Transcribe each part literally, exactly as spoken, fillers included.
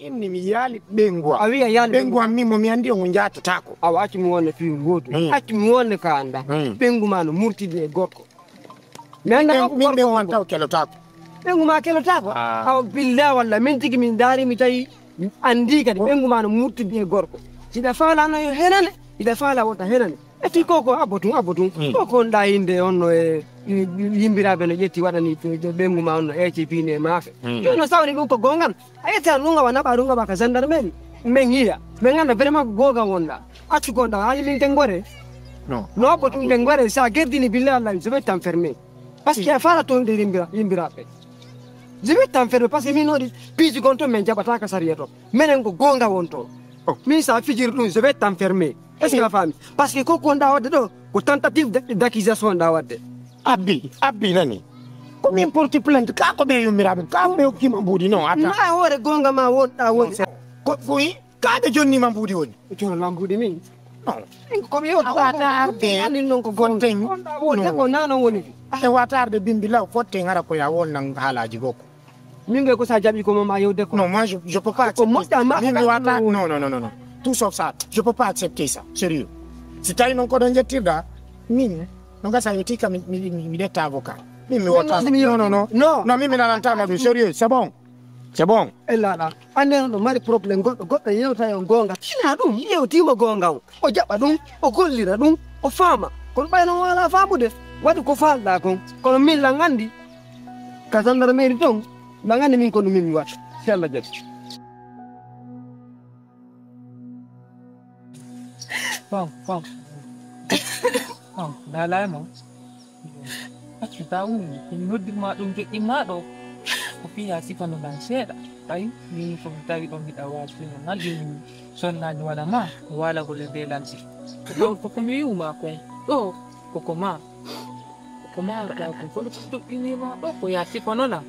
Inni mi yaali ɓeyngu am. A wiya yaali ɓeyngu am, min mo mi anndi on, o njaatotaako. Awa, accu mi wonde fii gootum. Hmm. Accu mi wonde ko a anndaa. Hmm. Ɓeyngu maa no murtidi e gorko. Mi anndaa ko gorko. Min ɓeyngu am taw kelotaako. Ɓeyngu maa kelotaako? Ah. Awa, billaa walla min tigi min ndaari mi tawi, mi anndi kadi ɓeyngu maa no murtidi e gorko. Hiɗa faala no yo henane, hiɗa faala wota henane. E fii ko, ko abbo tun, abbo tun. Hmm. Ko, ko nda hinde on no e, e, yimbiraaɓe no ƴetti waɗani ɓe, ɓe ɓeyngu maa on no eeci piine e maafe. Hmm. Jooni no sawni ɗum ko goonga. A ƴetti tan ɗum awa naɓa ɗum awa ka gendarmerie. Men yiya. Men annda vraiment ko goonga wonɗaa. Accu gonɗaa, haali min ken gore. Non. No abbo tun ken gore, si a gerdini billahi wallahi, je vais t'enfermer. Parce que a faala toon de yimbira-, yimbiraaɓe. Je vais t'enfermer parce que min waɗi piiji gon toon min jaɓataa ka sariya toon. Menen ko goonga won toon. Oh. Min si a fijiri ɗum, je vais t'enfermer. Est-ce que a faami? Parce que ko ko nda wadde ɗo, ko tentative d-, d'accusation nda wadde. Abbi, abbi nani. Ko min porti plainte, ka ko ɓe yummiraaɓe, ka ko ɓe hokkima mbuuɗi, non, attends. Na hoore goonga ma wonɗaa woni. Ko, ko yi, ka ɓe jonnima mbuuɗi woni. Jonnima mbuuɗi min. Non. Min ko mi yewta. A wata arde. Annin non ko goonga. Fotten. Wonɗaa woni, non. Ko nano woni. A wata arde bimbi law, fotten ara ko ya won nan haalaaji goɗɗi. Min kay ko sa jaɓi ko ma, ma yewde ko. Non, moi, je, je peux pas accepter. Ko moƴƴa ma. Min mi wata, non, non, non, non, non. Tout sauf ça, je peux pas accepter ça. Sérieux. Si tawi non ko ɗon jettirɗa, min, no gasa yewti kam, mi, mi, mi, mi ƴetta avocat. Min mi wata. Non, non, non. Non. Non, min mi nanantama ɗum. Sérieux, c'est bon. C'est bon. E laaɗa. Annde no mari problème goɗɗo, goɗɗo yewta e on goonga. Tina ɗum, yewtima goonga o. O jaɓa ɗum, o gollira ɗum, o faama. Kono ɓayno o alaa faamude, waɗi ko faalɗaa kon. Kono min lan anndi, ka gendarmerie ton, lan anndi min ko ɗum min mi waɗa. Si Allah jaɓi. Bon, bon. Bon, laalaa e mon. Accu taa wummi, ko mi noddirma ɗum joƴƴinma ɗo. Ko fii yaa sifano lan seeɗa. Ɓay, min ko mi tawi ɗon hiɗa waasino ngal, min sonnaaji wala ma, ko waalagol e bee lamsi. Ɗo ko ko mi wi'uma kon. Ɗo ko ko ma. Ko ko ma arɗa kon. Kono ko joƴƴinima ɗo, ko yaa sifano lan.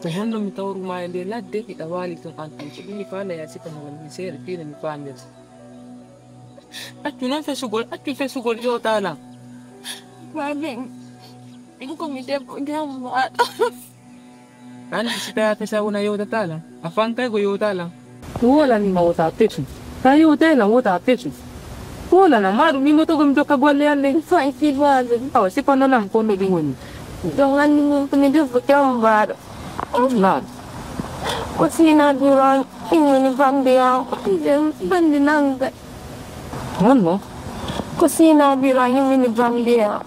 Ko honno mi tawruma e nde ladde, hiɗa waali ton an tan. Ko ɗum mi faala yaa sifano lan min seeɗa, fii no mi faamira. Accu non fesugol, accu fesugol, yewta lan. Baben, ko mi debbo jambaɗo. Anndi si tawi a fesa wona yewtata lan, a fankay ko yewta lan. Wolanima wota fesu. Sa yewtay lan wota fesu. Wolana ma ɗum imoto ko mi jokka golle an ɗen. Fay si baben. Awa sifano lan ko no ɗum woni. Ɗon anndi min ko mi debbo jambaɗo. Naam. Ko Sina Duran, immini bandi am. Bandi nanga. Honno? Ko Sina Duran immini bandi am.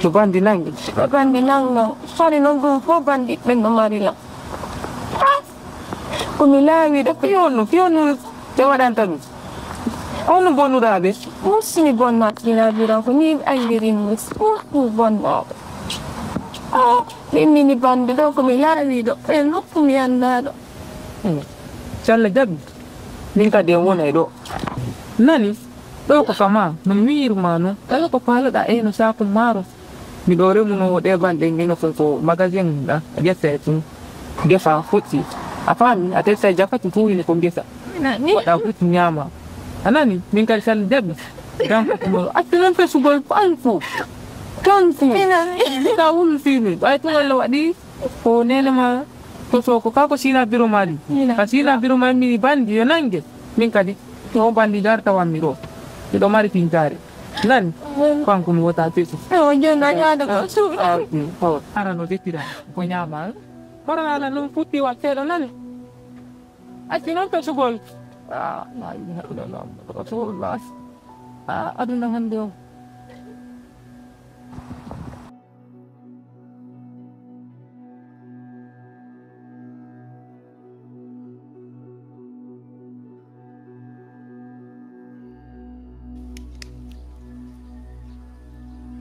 To bandi nangi? To bandi nanga. Hari non ɗum fof bandi ɓen no mari lan. Ko mi laawiɗo, fewnu, fewnu ɓe waɗanta ɗum. Honno bonnuɗaa ɓe? Musni bonna Sina Duran, ko ni ɓe andirin mi. Musni bonna. Ah, mi immini bandi ɗo, ko mi laawiɗo, e nokku mi anndaɗo. Hmm. Si Allah jaɓi, min kadi en wonay ɗo. Nani? Ɗo ko fama, no mi wi'irma non. Kala ko paaloɗaa e no saaku maaro. Miɗo remunoo ɗee balɗe ngeno fof ko magasin ɗa, ƴettee tun. Gefa fuɗɗi. A faami? A tetta jafati tuurini ko ngesa. Nani? Waɗa fuɗɗi ñaama. A nani? Min kadi si Allah jaɓi. Kanko ko mo accu non fesugol kanko. Kanko. Nani? Ka wulfimi. Ɓay tun Allah waɗi ko nene ma. Ko so ko kako Sina Biro Mali. Mina. Ka Sina Biro Mali mi bandi yo nange. Min kadi. To bandi dar tawammi ɗo. Miɗo mari pintaare. Nani? Kanko mi wota peso. Ewa, joni a yaada ko suuɗa. Ah, ok. Oh. Ara no dettira. Ko ñaama. Kono ala non futti watteɗo nani. Acci non pesugol. Ah, la ilaha illallah. Rasulullah. Ah, aduna hande o.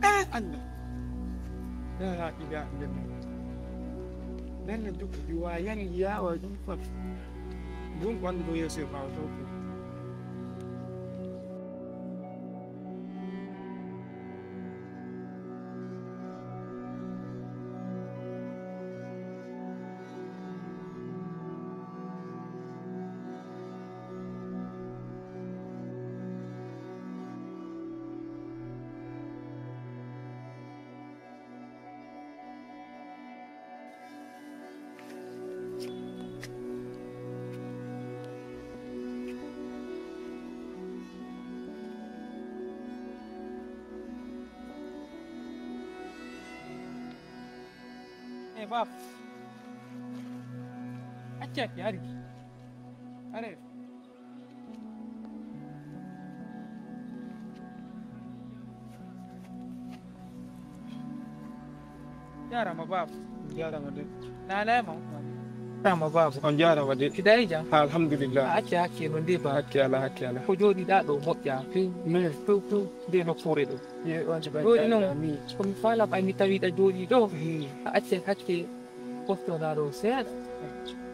Eh, Allah. La ilaha illallah. Nenne dukkuji wa yangi yawa ɗum fot. Ɗum ko annduɗo yeeso e ɓaawo taw ɗum. Bab. Acca ki ari. Are. Jarama bab. Jarama de. Nalema. Jarama bab. On jarama de. Kidai jam. Alhamdulillah. Acca hakke no nde bab. Hakke ala, hakke ala. Ko jodi da do moƴƴa. Min. Ko ko de no pore do. Joni noon, ko mi faala ɓay mi tawi ɗa jooɗii ɗo, a acce hakke ɓoftoɗaa ɗo seeɗa.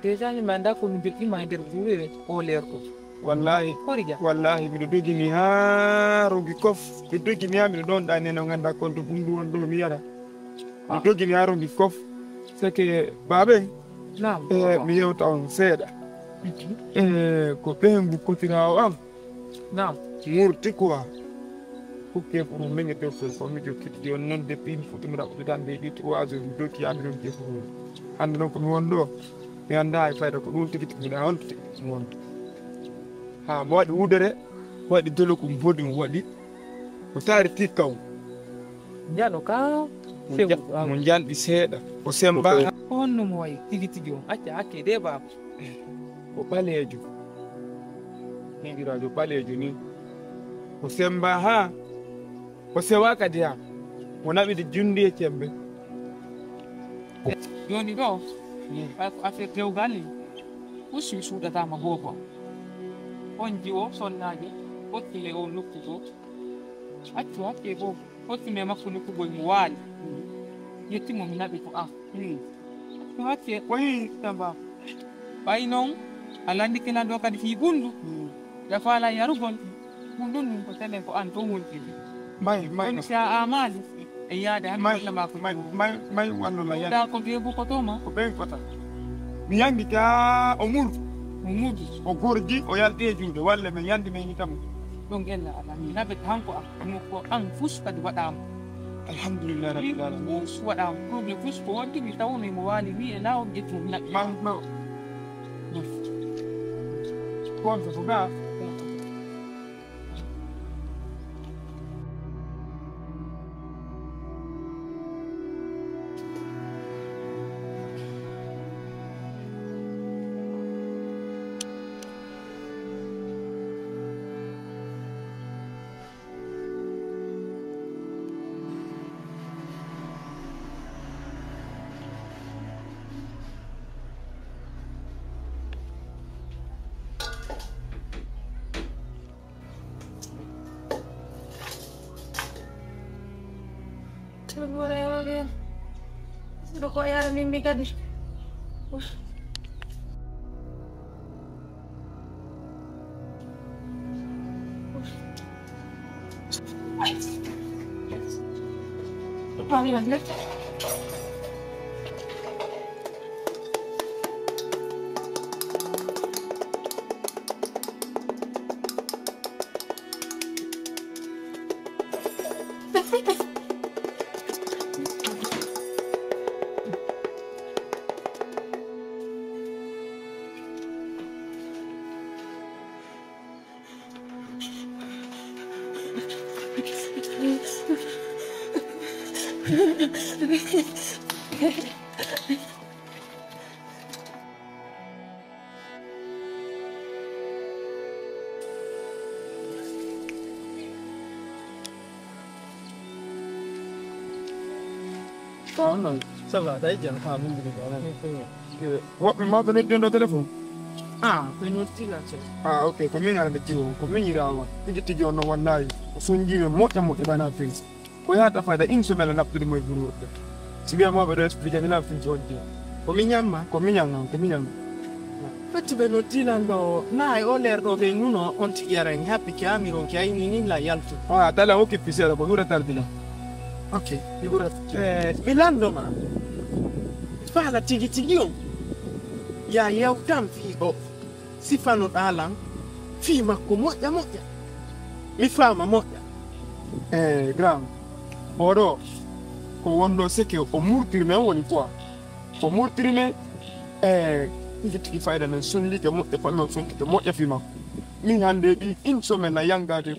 Déjà ni mi anndaa ko mi joƴƴiima e nder guure o leer ɗo. Wallahi, Kori Dia. Wallahi, miɗo dogini haa rongi kof. Miɗo dogini haa miɗo ɗon ɗaani no nganndaa kon to bundu won ɗo mi yara. Miɗo dogini haa rongi kof. C'est que baaɓe, Naam. Eh, mi yewta on seeɗa. Eh, ko ɓeyngu kotiraawo am. Naam. Murti quoi. Kukke pour menge to ko mi jokkiti on non depuis mi fuɗɗi mi raɓɓude tan de ɗi trois jours mi doki ami ɗum ke pour. Hannde noon ko mi won ɗo. Mi anndaa e fayda ko ɗum tigi tigi mi ɗa on tigi mi won. Ha mo waɗi wudere, waɗi dolo ko mbodi mo waɗi. Ko taari tikkaw. Njano ka mo nja- mo njanɗi seeɗa. O semba. Ko honno mo wayi tigi tigi on? Acca hakke de baaba. Ko ɓaleejo. Hijiraajo ɓaleejo ni. O semba ha. O sewa kadi ha. O naɓidi jundi e cembe. Joni ɗo, ɓay ko affaire dewgal ni. Usu suuɗatama gogo. On jiwo sonnaajo, hokkile o nokku go. Accu hakke gogo. Hottumi e makko nokkugol mo waali. Yettimo mi naɓi ko an. Hmm. Ko hakke. Ko hii tamba. Ɓay noon, a lanndike lan ɗo kadi fii bundu. Hmm. Ya faala yarugol. Bundu ndun ko telen ko an ɗon wontiri. May, may. Kono si a amaali, e yaade han may, walla maa ko may, may, may, wallu la yaade. Ɗa ko ɓe bukotoo ma. Ko ɓen fota. Mi yanngi ka o murdu. O murdu. O gorji, o yalti e juuɗe. Walle men yandi men yitamo. Ɗon ella ala. Mi naɓe hanko an. Mo ko an fus kadi waɗaama. Alhamdulillah rabbil alamin. Fus waɗaama. Problème fus ko wonti mi tawno mo waali ni e laawol ƴettu mi naɓi. Ma, ma. Ko on ko ga. Ɗo ko yara min mi kadi. Ko non, ça va, day jam, ha mun bi ko. Woɓɓe mawɓe noddi ɗo téléphone. Ah, ko notti la ce. Ah, ok, ko min arande jiwo, ko min yirawa. Tigi tigi on no wallahi. Ko sonji men moƴƴa moƴƴa bana fils. Ko yahata fayda une semaine naɓtude mo e buruurde. Si wiya mawɓe ɗo expliqué mi naɓ fils on jiwo. Ko miñan ma? Ko miñan non, ko miñan. Fettuɓe no dilan ɗo na e o leer ɗo ɓe nuno on tigi yara en haɓɓi ke amiron ke ayni ni la yaltu. Ah, tala o kippi seeɗa ko ɓurata tardina. Ok. Mi ɓurata. Eh, mi lanndo ma. Mi faala tigi tigi on. Ya yewtan fii o. Sifanoɗaa lan fii makko moƴƴa moƴƴa. Mi faama moƴƴa. Eh, grand. Oɗo ko wonɗo seke o murtiri men woni quoi. Ko murtiri men. Eh, tigi tigi fayda men sunlike moƴƴa, fami on sunlike moƴƴa fii makko. Min hannde ɗi une semaine na yanngaade.